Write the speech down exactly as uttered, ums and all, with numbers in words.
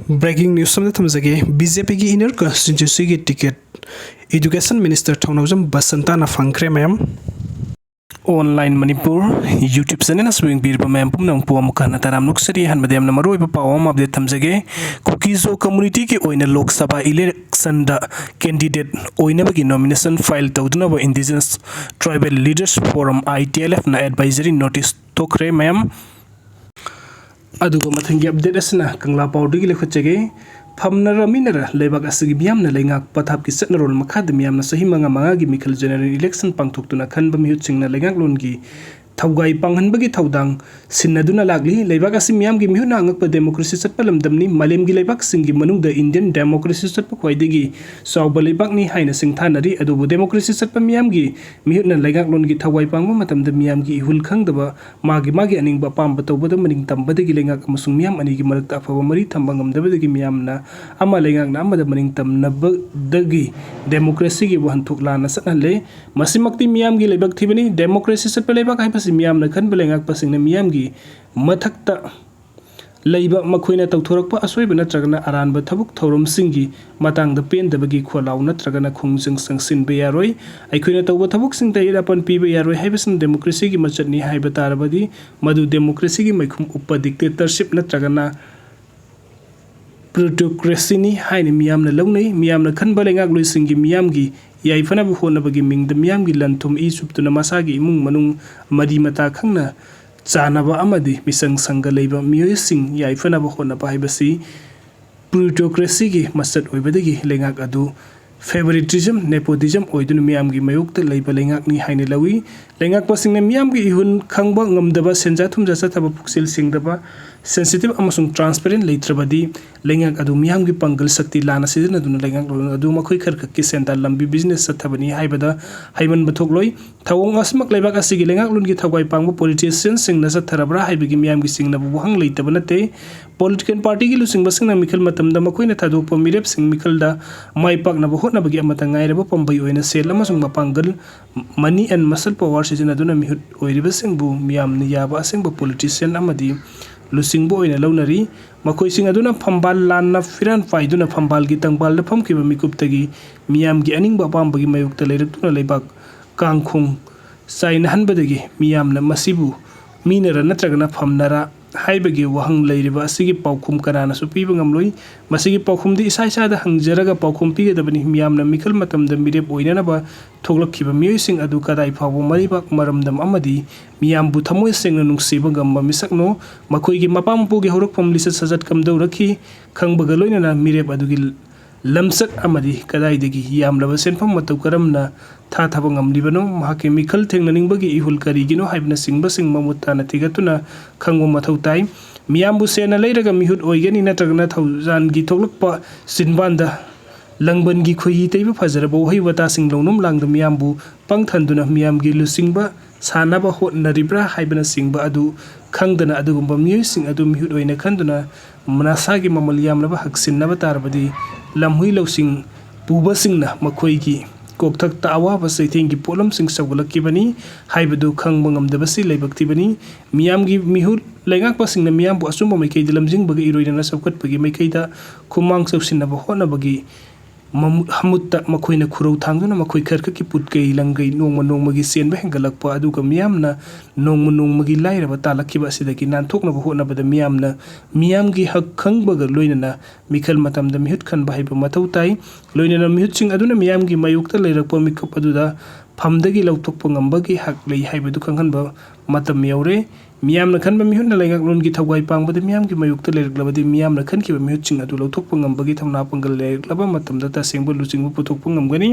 Breaking news ꯑꯃꯗ ꯊꯝꯖꯒꯦ꯫ B J ꯄꯤꯒꯤ inner constituencyꯒꯤ ticket Education Minister ꯊꯧꯅꯥꯎꯖꯝ ꯕꯁꯟꯇꯥꯅ ꯐꯪꯈ꯭ꯔꯦ ꯃꯌꯥꯝ꯫ Online Manipur YouTube channel ꯑꯁꯤꯕꯨ ꯌꯦꯡꯕꯤꯔꯤꯕ ꯃꯌꯥꯝ ꯄꯨꯝꯅꯃꯛꯄꯨ ꯑꯃꯨꯛ ꯍꯟꯅ ꯇꯔꯥꯝꯅ ꯑꯣꯛꯆꯔꯤ꯫ ꯑꯍꯥꯟꯕꯗ ꯌꯥꯝꯅ ꯃꯔꯨꯑꯣꯏꯕ ꯄꯥꯎ ꯑꯃ update ꯊꯝꯖꯒꯦ꯫ ꯀꯨꯀꯤ-ꯖꯣ communityꯒꯤ ꯑꯣꯏꯅ Lok Sabha electionꯗ candidate ꯑꯣꯏꯅꯕꯒꯤ nomination file ꯇꯧꯗꯨꯅꯕ Indigenous Tribal Leaders Forum, I T L Fꯅ advisory notice ꯊꯣꯛꯈ꯭ꯔꯦ ꯃꯌꯥꯝ꯫ ꯑꯗꯨꯒ ꯃꯊꯪꯒꯤ update ꯑꯁꯤꯅ ꯀꯪꯂꯥ ꯄꯥꯎꯗꯒꯤ ꯂꯧꯈꯠꯆꯒꯦ꯫ ꯐꯝꯅꯔ ꯃꯤꯅꯔ ꯂꯩꯕꯥꯛ ꯑꯁꯤꯒꯤ ꯃꯤꯌꯥꯝꯅ ꯂꯩꯉꯥꯛ ꯄꯊꯥꯞꯀꯤ ꯆꯠꯅꯔꯣꯜ ꯃꯈꯥꯗ ꯃꯤꯌꯥꯝꯅ ꯆꯍꯤ ꯃꯉꯥ ꯃꯉꯥꯒꯤ ꯃꯤꯈꯜ general election ꯄꯥꯡꯊꯣꯛꯇꯨꯅ ꯈꯟꯕ ꯃꯤꯍꯨꯠꯁꯤꯡꯅ ꯂꯩꯉꯥꯛꯂꯣꯟꯒꯤ ꯊꯧꯒꯥꯏ ꯄꯥꯡꯍꯟꯕꯒꯤ ꯊꯧꯗꯥꯡ ꯁꯤꯟꯅꯗꯨꯅ ꯂꯥꯛꯂꯤ꯫ ꯂꯩꯕꯥꯛ ꯑꯁꯤ ꯃꯤꯌꯥꯝꯒꯤ ꯃꯤꯍꯨꯠꯅ ꯑꯉꯛꯄ democracy ꯆꯠꯄ ꯂꯝꯗꯝꯅꯤ꯫ ꯃꯥꯂꯦꯝꯒꯤ ꯂꯩꯕꯥꯛꯁꯤꯡꯒꯤ ꯃꯅꯨꯡꯗ Indian democracy ꯆꯠꯄ ꯈ꯭ꯋꯥꯏꯗꯒꯤ ꯆꯥꯎꯕ ꯂꯩꯕꯥꯛꯅꯤ ꯍꯥꯏꯅ ꯁꯤꯡꯊꯥꯅꯔꯤ꯫ ꯑꯗꯨꯕꯨ democracy ꯆꯠꯄ ꯃꯤꯌꯥꯝꯒꯤ ꯃꯤꯍꯨꯠꯅ ꯂꯩꯉꯥꯛꯂꯣꯟꯒꯤ ꯊꯧꯒꯥꯏ ꯄꯥꯡꯕ ꯃꯇꯝꯗ ꯃꯤꯌꯥꯝꯒꯤ ꯏꯍꯨꯜ ꯈꯪꯗꯕ, ꯃꯥꯒꯤ ꯃꯥꯒꯤ ꯑꯅꯤꯡꯕ ꯑꯄꯥꯝꯕ ꯇꯧꯕꯗ ꯃꯅꯤꯡ ꯇꯝꯕꯗꯒꯤ ꯂꯩꯉꯥꯛ ꯑꯃꯁꯨꯡ ꯃꯤꯌꯥꯝ ꯑꯅꯤꯒꯤ ꯃꯔꯛꯇ ꯑꯐꯕ ꯃꯔꯤ ꯊꯝꯕ ꯉꯝꯗꯕꯗꯒꯤ ꯃꯤꯌꯥꯝꯅ ꯑꯃ ꯂꯩꯉꯥꯛꯅ ꯑꯃꯗ ꯃꯅꯤꯡ ꯇꯝꯅꯕꯗꯒꯤ democracyꯒꯤ ꯋꯥꯍꯟꯊꯣꯛ ꯂꯥꯟꯅ ꯆꯠꯍꯜꯂꯦ꯫ ꯃꯁꯤꯃꯛꯇꯤ ꯃꯤꯌꯥꯝꯒꯤ ꯂꯩꯕꯥꯛ ꯊꯤꯕꯅꯤ꯫ Democracy ꯆꯠꯄ ꯂꯩꯕꯥꯛ ꯍꯥꯏꯕꯁꯤ ꯃꯤꯌꯥꯝꯅ ꯈꯟꯕ ꯂꯩꯉꯥꯛꯄꯁꯤꯡꯅ ꯃꯤꯌꯥꯝꯒꯤ ꯃꯊꯛꯇ ꯂꯩꯕ ꯃꯈꯣꯏꯅ ꯇꯧꯊꯣꯔꯛꯄ ꯑꯁꯣꯏꯕ ꯅꯠꯇ꯭ꯔꯒꯅ ꯑꯔꯥꯟꯕ ꯊꯕꯛ ꯊꯧꯔꯝꯁꯤꯡꯒꯤ ꯃꯇꯥꯡꯗ ꯄꯦꯟꯗꯕꯒꯤ ꯈꯣꯜꯂꯥꯎ ꯅꯠꯇ꯭ꯔꯒꯅ ꯈꯣꯡꯖꯪ ꯆꯪꯁꯤꯟꯕ ꯌꯥꯔꯣꯏ꯫ ꯑꯩꯈꯣꯏꯅ ꯇꯧꯕ ꯊꯕꯛꯁꯤꯡꯗ ꯑꯌꯦꯠ ꯑꯄꯟ ꯄꯤꯕ ꯌꯥꯔꯣꯏ ꯍꯥꯏꯕꯁꯤꯅ democracyꯒꯤ ꯃꯆꯠꯅꯤ ꯍꯥꯏꯕ ꯇꯥꯔꯕꯗꯤ ꯃꯗꯨ democracyꯒꯤ ꯃꯥꯏꯈꯨꯝ ꯎꯞꯄ dictatorship ꯅꯠꯇ꯭ꯔꯒꯅ plutocracyꯅꯤ ꯍꯥꯏꯅ ꯃꯤꯌꯥꯝꯅ ꯂꯧꯅꯩ꯫ ꯃꯤꯌꯥꯝꯅ ꯈꯟꯕ ꯂꯩꯉꯥꯛꯂꯣꯏꯁꯤꯡꯒꯤ ꯃꯤꯌꯥꯝꯒꯤ ꯌꯥꯏꯐꯅꯕ ꯍꯣꯠꯅꯕꯒꯤ ꯃꯤꯡꯗ ꯃꯤꯌꯥꯝꯒꯤ ꯂꯟ-ꯊꯨꯝ ꯏ ꯆꯨꯞꯇꯨꯅ ꯃꯁꯥꯒꯤ ꯏꯃꯨꯡ ꯃꯅꯨꯡ ꯃꯔꯤ ꯃꯇꯥ ꯈꯪꯅ ꯆꯥꯟꯅꯕ ꯑꯃꯗꯤ ꯃꯤꯆꯪ ꯁꯪꯒ ꯂꯩꯕ ꯃꯤꯑꯣꯏꯁꯤꯡ ꯌꯥꯏꯐꯅꯕ ꯍꯣꯠꯅꯕ ꯍꯥꯏꯕꯁꯤ plutocracyꯒꯤ ꯃꯆꯠ ꯑꯣꯏꯕꯗꯒꯤ ꯂꯩꯉꯥꯛ ꯑꯗꯨ favoritism, nepotism ꯑꯣꯏꯗꯨꯅ ꯃꯤꯌꯥꯝꯒꯤ ꯃꯥꯌꯣꯛꯇ ꯂꯩꯕ ꯂꯩꯉꯥꯛꯅꯤ ꯍꯥꯏꯅ ꯂꯧꯏ꯫ ꯂꯩꯉꯥꯛꯄꯁꯤꯡꯅ ꯃꯤꯌꯥꯝꯒꯤ ꯏꯍꯨꯜ ꯈꯪꯕ ꯉꯝꯗꯕ, ꯁꯦꯟꯖꯥ ꯊꯨꯝꯖꯥ ꯆꯠꯊꯕ, ꯄꯨꯛꯆꯦꯜ ꯁꯦꯡꯗꯕ, sensitive ꯑꯃꯁꯨꯡ transparent ꯂꯩꯇ꯭ꯔꯕꯗꯤ ꯂꯩꯉꯥꯛ ꯑꯗꯨ ꯃꯤꯌꯥꯝꯒꯤ ꯄꯥꯡꯒꯜ ꯁꯛꯇꯤ ꯂꯥꯟꯅ ꯁꯤꯖꯤꯟꯅꯗꯨꯅ ꯂꯩꯉꯥꯛꯂꯣꯟ ꯑꯗꯨ ꯃꯈꯣꯏ ꯈꯔꯈꯛꯀꯤ ꯁꯦꯟꯗꯥꯟ ꯂꯝꯕꯤ business ꯆꯠꯊꯕꯅꯤ ꯍꯥꯏꯕꯗ ꯍꯩꯃꯟꯕ ꯊꯣꯛꯂꯣꯏ꯫ ꯊꯧꯑꯣꯡ ꯑꯁꯤꯃꯛ ꯂꯩꯕꯥꯛ ꯑꯁꯤꯒꯤ ꯂꯩꯉꯥꯛꯂꯣꯟꯒꯤ ꯊꯧꯒꯥꯏ ꯄꯥꯡꯕ politicianꯁꯤꯡꯅ ꯆꯠꯊꯔꯕ꯭ꯔꯥ ꯍꯥꯏꯕꯒꯤ ꯃꯤꯌꯥꯝꯒꯤ ꯆꯤꯡꯅꯕ ꯋꯥꯍꯪ ꯂꯩꯇꯕ ꯅꯠꯇꯦ꯫ Political partyꯒꯤ ꯂꯨꯆꯤꯡꯕꯁꯤꯡꯅ ꯃꯤꯈꯜ ꯃꯇꯝꯗ ꯃꯈꯣꯏꯅ ꯊꯥꯗꯣꯛꯄ ꯃꯤꯔꯦꯞꯁꯤꯡ ꯃꯤꯈꯜꯗ ꯃꯥꯏ ꯄꯥꯛꯅꯕ ꯍꯣꯠꯅꯕꯒꯤ ꯑꯃꯠꯇ ꯉꯥꯏꯔꯕ ꯄꯥꯝꯕꯩ ꯑꯣꯏꯅ ꯁꯦꯜ ꯑꯃꯁꯨꯡ ꯃꯄꯥꯡꯒꯜ, money and muscle power ꯁꯤꯖꯤꯟꯅꯗꯨꯅ ꯃꯤꯍꯨꯠ ꯑꯣꯏꯔꯤꯕꯁꯤꯡꯕꯨ ꯃꯤꯌꯥꯝꯅ ꯌꯥꯕ ꯑꯁꯦꯡꯕ politician ꯑꯃꯗꯤ ꯂꯨꯆꯤꯡꯕ ꯑꯣꯏꯅ ꯂꯧꯅꯔꯤ꯫ ꯃꯈꯣꯏꯁꯤꯡ ꯑꯗꯨꯅ ꯐꯝꯕꯥꯜ ꯂꯥꯟꯅ ꯐꯤꯔꯥꯟ ꯄꯥꯏꯗꯨꯅ ꯐꯝꯕꯥꯜꯒꯤ ꯇꯪꯕꯥꯜꯗ ꯐꯝꯈꯤꯕ ꯃꯤꯀꯨꯞꯇꯒꯤ ꯃꯤꯌꯥꯝꯒꯤ ꯑꯅꯤꯡꯕ ꯑꯄꯥꯝꯕꯒꯤ ꯃꯥꯌꯣꯛꯇ ꯂꯩꯔꯛꯇꯨꯅ ꯂꯩꯕꯥꯛ ꯀꯥꯡꯈꯣꯡ ꯆꯥꯏꯅꯍꯟꯕꯗꯒꯤ ꯃꯤꯌꯥꯝꯅ ꯃꯁꯤꯕꯨ ꯃꯤꯅꯔ ꯅꯠꯇ꯭ꯔꯒꯅ ꯐꯝꯅꯔ ꯍꯥꯏꯕꯒꯤ ꯋꯥꯍꯪ ꯂꯩꯔꯤꯕ ꯑꯁꯤꯒꯤ ꯄꯥꯎꯈꯨꯝ ꯀꯅꯥꯅꯁꯨ ꯄꯤꯕ ꯉꯝꯂꯣꯏ꯫ ꯃꯁꯤꯒꯤ ꯄꯥꯎꯈꯨꯝꯗꯤ ꯏꯁꯥ ꯏꯁꯥꯗ ꯍꯪꯖꯔꯒ ꯄꯥꯎꯈꯨꯝ ꯄꯤꯒꯗꯕꯅꯤ꯫ ꯃꯤꯌꯥꯝꯅ ꯃꯤꯈꯜ ꯃꯇꯝꯗ ꯃꯤꯔꯦꯞ ꯑꯣꯏꯅꯅꯕ ꯊꯣꯛꯂꯛꯈꯤꯕ ꯃꯤꯑꯣꯏꯁꯤꯡ ꯑꯗꯨ ꯀꯗꯥꯏ ꯐꯥꯎꯕ ꯃꯔꯩꯕꯥꯛ ꯃꯔꯝꯗꯝ ꯑꯃꯗꯤ ꯃꯤꯌꯥꯝꯕꯨ ꯊꯃꯣꯏ ꯁꯦꯡꯅ ꯅꯨꯡꯁꯤꯕ ꯉꯝꯕ ꯃꯤꯁꯛꯅꯣ? ꯃꯈꯣꯏꯒꯤ ꯃꯄꯥ ꯃꯄꯨꯒꯤ ꯍꯧꯔꯛꯐꯝ, ꯂꯤꯆꯠ ꯁꯥꯖꯠ ꯀꯝꯗꯧꯔꯛꯈꯤ ꯈꯪꯕꯒ ꯂꯣꯏꯅꯅ ꯃꯤꯔꯦꯞ ꯑꯗꯨꯒꯤ ꯂꯝꯆꯠ ꯑꯃꯗꯤ ꯀꯗꯥꯏꯗꯒꯤ ꯌꯥꯝꯂꯕ ꯁꯦꯟꯐꯝ ꯃꯇꯧ ꯀꯔꯝꯅ ꯊꯥꯊꯕ ꯉꯝꯂꯤꯕꯅꯣ? ꯃꯍꯥꯛꯀꯤ ꯃꯤꯈꯜ ꯊꯦꯡꯅꯅꯤꯡꯕꯒꯤ ꯏꯍꯨꯜ ꯀꯔꯤꯒꯤꯅꯣ ꯍꯥꯏꯕꯅꯆꯤꯡꯕꯁꯤꯡ ꯃꯃꯨꯠ ꯇꯥꯅ ꯊꯤꯒꯠꯇꯨꯅ ꯈꯪꯕ ꯃꯊꯧ ꯇꯥꯏ꯫ ꯃꯤꯌꯥꯝꯕꯨ ꯁꯦꯟꯅ ꯂꯩꯔꯒ ꯃꯤꯍꯨꯠ ꯑꯣꯏꯒꯅꯤ ꯅꯠꯇ꯭ꯔꯒꯅ ꯊꯧꯖꯥꯟꯒꯤ ꯊꯣꯛꯂꯛꯄ ꯆꯤꯟꯕꯥꯟꯗ ꯂꯪꯕꯟꯒꯤ ꯈꯣꯏꯍꯤ ꯇꯩꯕ ꯐꯖꯔꯕ ꯋꯥꯍꯩ ꯋꯥꯇꯥꯁꯤꯡ ꯂꯧꯅꯝ ꯂꯥꯡꯗ ꯃꯤꯌꯥꯝꯕꯨ ꯄꯪꯊꯟꯗꯨꯅ ꯃꯤꯌꯥꯝꯒꯤ ꯂꯨꯆꯤꯡꯕ ꯁꯥꯟꯅꯕ ꯍꯣꯠꯅꯔꯤꯕ꯭ꯔꯥ ꯍꯥꯏꯕꯅꯆꯤꯡꯕ ꯑꯗꯨ ꯈꯪꯗꯅ ꯑꯗꯨꯒꯨꯝꯕ ꯃꯤꯑꯣꯏꯁꯤꯡ ꯑꯗꯨ ꯃꯤꯍꯨꯠ ꯑꯣꯏꯅ ꯈꯟꯗꯨꯅ ꯃꯁꯥꯒꯤ ꯃꯃꯜ ꯌꯥꯝꯂꯕ ꯍꯛꯁꯤꯟꯅꯕ ꯇꯥꯔꯕꯗꯤ ꯂꯝꯍꯨꯏ ꯂꯧꯁꯤꯡ ꯄꯨꯕꯁꯤꯡꯅ ꯃꯈꯣꯏꯒꯤ ꯀꯣꯛꯊꯛꯇ ꯑꯋꯥꯕ ꯆꯩꯊꯦꯡꯒꯤ ꯄꯣꯠꯂꯝꯁꯤꯡ ꯁꯧꯒꯠꯂꯛꯈꯤꯕꯅꯤ ꯍꯥꯏꯕꯗꯨ ꯈꯪꯕ ꯉꯝꯗꯕꯁꯤ ꯂꯥꯏꯕꯛ ꯊꯤꯕꯅꯤ꯫ ꯃꯤꯌꯥꯝꯒꯤ ꯃꯤꯍꯨꯠ ꯂꯩꯉꯥꯛꯄꯁꯤꯡꯅ ꯃꯤꯌꯥꯝꯕꯨ ꯑꯆꯨꯝꯕ ꯃꯥꯏꯀꯩꯗ ꯂꯝꯖꯤꯡꯕꯒ ꯏꯔꯣꯏꯅꯅ ꯆꯥꯎꯈꯠꯄꯒꯤ ꯃꯥꯏꯀꯩꯗ ꯈꯨꯃꯥꯡ ꯆꯥꯎꯁꯤꯟꯅꯕ ꯍꯣꯠꯅꯕꯒꯤ ꯃꯃꯨ-, ꯃꯃꯨꯠꯇ ꯃꯈꯣꯏꯅ ꯈꯨꯔꯧ ꯊꯥꯡꯗꯨꯅ ꯃꯈꯣꯏ ꯈꯔꯈꯛꯀꯤ ꯄꯨꯠꯀꯩ ꯂꯪꯒꯩ ꯅꯣꯡꯃ ꯅꯣꯡꯃꯒꯤ ꯆꯦꯟꯕ ꯍꯦꯟꯒꯠꯂꯛꯄ ꯑꯗꯨꯒ ꯃꯤꯌꯥꯝꯅ ꯅꯣꯡꯃ ꯅꯣꯡꯃꯒꯤ ꯂꯥꯏꯔꯕ ꯇꯥꯜꯂꯛꯈꯤꯕ ꯑꯁꯤꯗꯒꯤ ꯅꯥꯟꯊꯣꯛꯅꯕ ꯍꯣꯠꯅꯕꯗ ꯃꯤꯌꯥꯝꯅ ꯃꯤꯌꯥꯝꯒꯤ ꯍꯛ ꯈꯪꯕꯒ ꯂꯣꯏꯅꯅ ꯃꯤꯈꯜ ꯃꯇꯝꯗ ꯃꯤꯍꯨꯠ ꯈꯟꯕ ꯍꯩꯕ ꯃꯊꯧ ꯇꯥꯏ꯫ ꯂꯣꯏꯅꯅ ꯃꯤꯍꯨꯠꯁꯤꯡ ꯑꯗꯨꯅ ꯃꯤꯌꯥꯝꯒꯤ ꯃꯥꯌꯣꯛꯇ ꯂꯩꯔꯛꯄ ꯃꯤꯀꯨꯞ ꯑꯗꯨꯗ ꯐꯝꯗꯒꯤ ꯂꯧꯊꯣꯛꯄ ꯉꯝꯕꯒꯤ ꯍꯛ ꯂꯩ ꯍꯥꯏꯕꯗꯨ ꯈꯪꯍꯟꯕ ꯃꯇꯝ ꯌꯧꯔꯦ꯫ ꯃꯤꯌꯥꯝꯅ ꯈꯟꯕ ꯃꯤꯍꯨꯠꯅ ꯂꯩꯉꯥꯛꯂꯣꯟꯒꯤ ꯊꯧꯒꯥꯏ ꯄꯥꯡꯕꯗ ꯃꯤꯌꯥꯝꯒꯤ ꯃꯥꯌꯣꯛꯇ ꯂꯩꯔꯛꯂꯕꯗꯤ ꯃꯤꯌꯥꯝꯅ ꯈꯟꯈꯤꯕ ꯃꯤꯍꯨꯠꯁꯤꯡ ꯑꯗꯨ ꯂꯧꯊꯣꯛꯄ ꯉꯝꯕꯒꯤ ꯊꯧꯅꯥ ꯄꯥꯡꯒꯜ ꯂꯩꯔꯛꯂꯕ ꯃꯇꯝꯗ ꯇꯁꯦꯡꯕ ꯂꯨꯆꯤꯡꯕ ꯄꯨꯊꯣꯛꯄ ꯉꯝꯒꯅꯤ꯫